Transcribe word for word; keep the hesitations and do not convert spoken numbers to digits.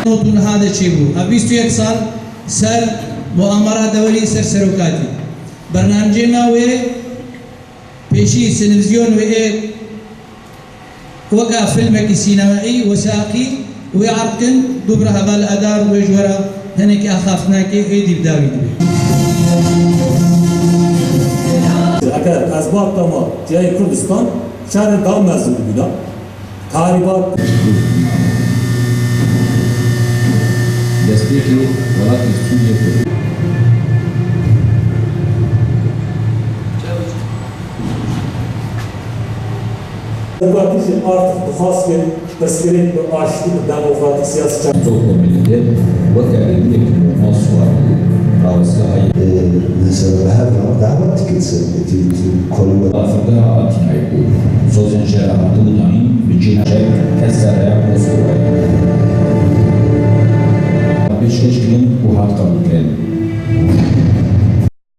Nod û neh de çêbû. Ev bîst û yek sal ser muamera dewelî ser serokatî. Bernamecê navê pêşî televîzyon wê ê weke fîlmekî sînemayî, wesîqî wê erd kin, dû bira heval Edar wê ji we re hinekî axaftinekê êdî bi dawî dibe. Eger ez bab dema cihê Kurdistan, şerê da mezin bûna. Tarîbat. Destpêkê welatê Sûriyê ku Demokratîk jî artık dixwaz kir pirsgirêk bi aştî, bi demokratîk siyasî çek. Zor komînîte weke êdiyek normal suwarî rawestgehayê. Ee, mesela her zaman davet dikir ser, koluma. Afirgeha Atînayê ku sozên jê re hatibû danîn, bi cî çek kes ser